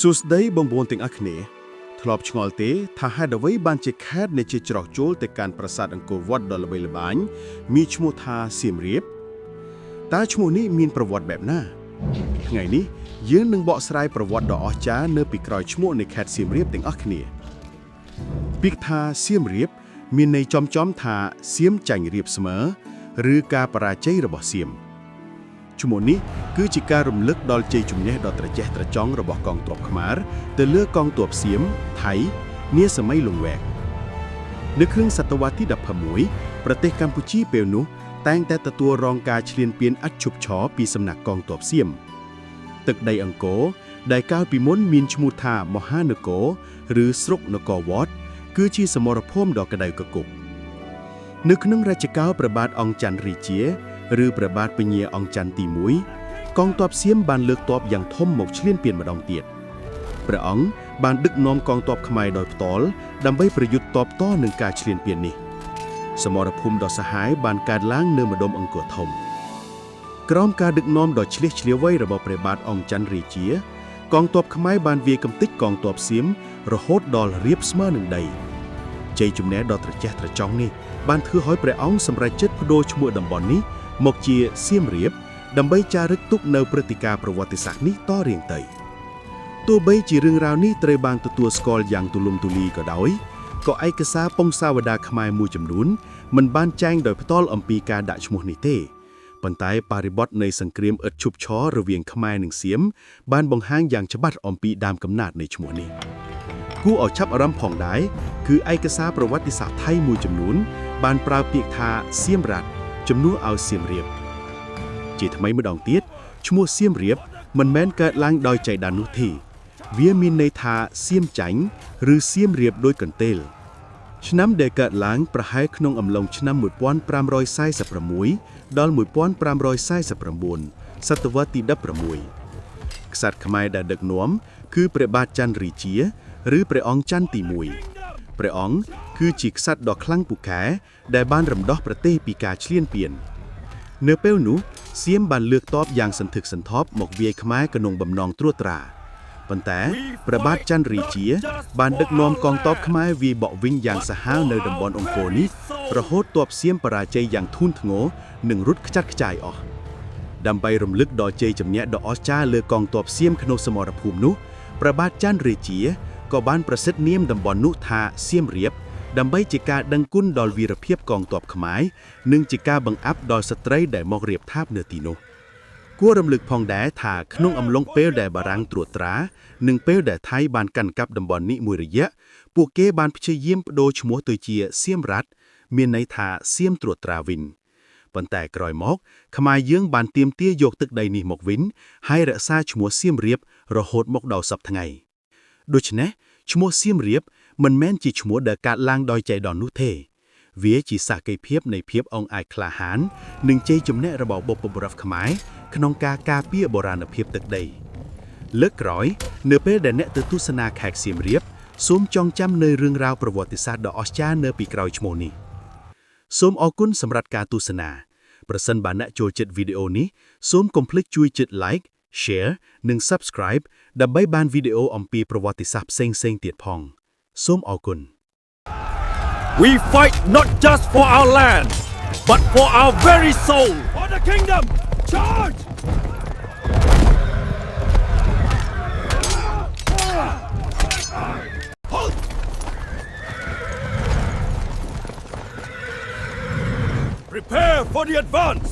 សួស្តីបងប្អូនទាំងអស់គ្នាធ្លាប់ឆ្ងល់ទេថាហេតុអ្វីបានជាខេត្តនៃជាច្រកចូលទៅកាន់ប្រាសាទអង្គរវត្តដ៏ល្បីល្បាញមានឈ្មោះថាសៀមរាបតើឈ្មោះនេះមានប្រវត្តិបែបណាថ្ងៃនេះយើងនឹងបកស្រាយប្រវត្តិដ៏អស្ចារ្យនៅពីក្រោយឈ្មោះនៃខេត្តសៀមរាបទាំងអស់គ្នាពាក្យថាសៀមរាបមានន័យចំៗថាសៀមចាញ់រាបស្មើឬការបរាជ័យរបស់សៀម ឈ្មោះនេះគឺជាការរំលឹកដល់ជ័យជំនះដ៏ត្រចះត្រចង់របស់កងទ័ពខ្មែរទៅលើកងទ័ពសៀមថៃនាសម័យលង្វែកនៅគ្រិស្តសតវត្សទី16ប្រទេសកម្ពុជាពេលនោះតែងតែទទួលរងការឈ្លានពានឥតឈប់ឈរពីសំណាក់កងទ័ពសៀមទឹកដីអង្គរដែលកាលពីមុនមានឈ្មោះថាមហានគរឬស្រុកនគរវត្តគឺជាសមរភូមិដ៏ក្តៅគគុកនៅក្នុងរជ្ជកាលព្រះបាទអង្គច័ន្ទរាជាឬព្រះបាទពញាអង្គច័ន្ទទី1កងទ័ពសៀមបានលើកទ័ពយ៉ាងធំមកឈ្លានពានម្ដងទៀតព្រះអង្គបានដឹកនាំកងទ័ពខ្មែរដោយផ្ទាល់ដើម្បីប្រយុទ្ធតបតនឹងការឈ្លានពាននេះសមរភូមិដ៏សាហាវបានកើតឡើងនៅម្ដុំអង្គរធំក្រោមការដឹកនាំដ៏ឆ្លៀសឆ្លាវៃរបស់ព្រះបាទអង្គច័ន្ទរាជាកងទ័ពខ្មែរបានវាយកម្ទេចកងទ័ពសៀមរហូតដល់រាបស្មើនឹងដីជ័យជំនះដ៏ត្រចះត្រចង់នេះបានធ្វើឲ្យព្រះអង្គសម្រេចចិត្តប្ដូរឈ្មោះតំបន់នេះមកជាសៀមរាបដើម្បីចារឹកទុកនៅព្រឹត្តិការណ៍ប្រវត្តិសាស្ត្រនេះតរៀងទៅទោះបីជារឿងរ៉ាវនេះត្រូវបានទទួលស្គាល់យ៉ាងទូលំទូលាយក៏ដោយក៏ឯកសារពង្សាវតារខ្មែរមួយចំនួនមិនបានចែងដោយផ្ទាល់អំពីការដាក់ឈ្មោះនេះទេប៉ុន្តែបរិបទនៃសង្គ្រាមឥតឈប់ឈររវាងខ្មែរនិងសៀមបានបង្ហាញយ៉ាងច្បាស់អំពីដើមកំណើតនៃឈ្មោះនេះគួរឲ្យចាប់អារម្មណ៍ផងដែរគឺឯកសារប្រវត្តិសាស្ត្រថៃមួយចំនួនបានប្រើពាក្យថាសៀមរ៉ាត់ជំនួសឲ្យសៀមរាបជាថ្មីម្ដងទៀតឈ្មោះសៀមរាបមិនមែនកើតឡើងដោយចៃដន្យនោះទេវាមានន័យថាសៀមចាញ់ឬសៀមរាបដោយកន្ទេលឆ្នាំដែលកើតឡើងប្រហែលក្នុងអំឡុងឆ្នាំ1546ដល់1549សតវត្សទី16ក្សត្រខ្មែរដែលដឹកនាំគឺព្រះបាទច័ន្ទរាជាឬព្រះអង្គច័ន្ទទី1ព្រះអង្គគឺជាក្សត្រដ៏ខ្លាំងពូកែដែលបានរំដោះប្រទេសពីការឈ្លានពាននៅពេលនោះសៀមបានលើកទ័ពយ៉ាងសន្ធឹកសន្ធាប់មកវាយខ្មែរក្នុងបំណងត្រួតត្រាប៉ុន្តែព្រះបាទច័ន្ទរាជាបានដឹកនាំកងទ័ពខ្មែរវាយបកវិញយ៉ាងសាហាវនៅតំបន់អង្គរនេះរហូតទ័ពសៀមបរាជ័យយ៉ាងធ្ងន់ធ្ងរនិងរត់ខ្ចាត់ខ្ចាយអស់ដើម្បីរំលឹកដល់ជ័យជំនះដ៏អស្ចារ្យលើកងទ័ពសៀមក្នុងសមរភូមិនោះព្រះបាទច័ន្ទរាជាក៏បានប្រសិទ្ធនាមតំបន់នោះថាសៀមរាបដើម្បីជាការដឹងគុណដល់វីរភាពកងទ័ពខ្មែរនិងជាការបង្អាប់ដល់ស្ត្រីដែលមករៀបថាបនៅទីនោះគួររំលឹកផងដែរថាក្នុងអំឡុងពេលដែលបារាំងត្រួតត្រានិងពេលដែលថៃបានកាន់កាប់តំបន់នេះមួយរយៈពួកគេបានព្យាយាមប្ដូរឈ្មោះទៅជាសៀមរ៉ាត់មានន័យថាសៀមត្រួតត្រាវិញប៉ុន្តែក្រោយមកខ្មែរយើងបានទាមទារយកទឹកដីនេះមកវិញហើយរក្សាឈ្មោះសៀមរាបរហូតមកដល់សព្វថ្ងៃដូច្នេះឈ្មោះសៀមរាបមិនមែនជាឈ្មោះដែលកើតឡើងដោយចៃដន្យនោះទេវាជាសក្ខីភាពនៃភាពអង់អាចក្លាហាននិងជ័យជំនះរបស់បុព្វបុរសខ្មែរក្នុងការការពារបុរាណភាពទឹកដីលើកក្រោយនៅពេលដែលអ្នកទៅទស្សនាខេត្តសៀមរាបសូមចងចាំនៅរឿងរ៉ាវប្រវត្តិសាស្ត្រដ៏អស្ចារ្យនៅពីក្រោយឈ្មោះនេះសូមអរគុណសម្រាប់ការទស្សនាប្រសិនបើអ្នកចូលចិត្តវីដេអូនេះសូមកុំភ្លេចជួយចុច Like Share និង Subscribe ដើម្បីបានវីដេអូអំពីប្រវត្តិសាស្ត្រផ្សេងៗទៀតផងសូមអរគុណ We fight not just for our land, but for our very soul. For the kingdom, charge! Halt! Prepare for the advance.